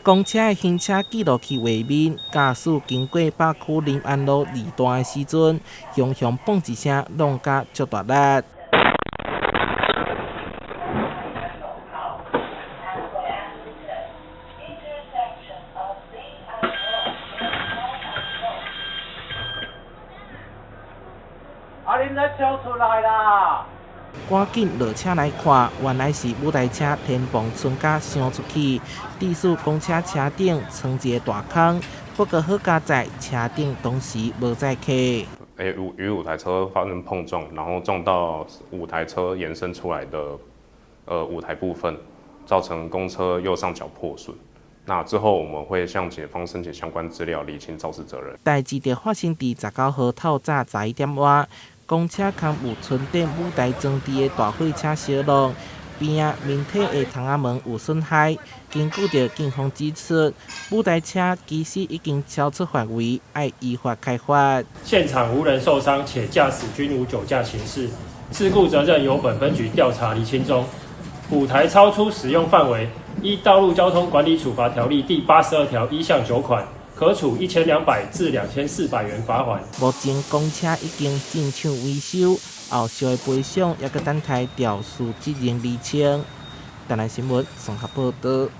公車的行車記錄器畫面，駕駛經過北區林安路二段的時陣，雄雄嘣一聲，挵甲足大力。啊！恁咧笑出來啦！趕緊落車來看，原來是舞台車天棚伸甲傷出去，致使公車車頂穿一个大空。不過好佳哉，車頂當時無載客。與五台車發生碰撞，然後撞到五台車延伸出來的舞台部分，造成公車右上角破損。那之後我們會向檢方申請相關資料，釐清肇事責任。代誌就發生佇19號透早11點外。公車空有村頂舞台裝置的大貨車相挵，邊仔面體的窗仔門有損害。根據著警方指出，舞台車其實已經超出範圍，愛依法開罰。現場無人受傷，且駕駛均無酒駕情事，事故責任由本分局調查釐清中。舞台超出使用範圍，依《道路交通管理處罰條例》第82條1項9款，可處1200至2400元罰鍰。目前公車已經進場維修，後續的賠償猶閣等待肇事責任釐清。台南新聞綜合報導。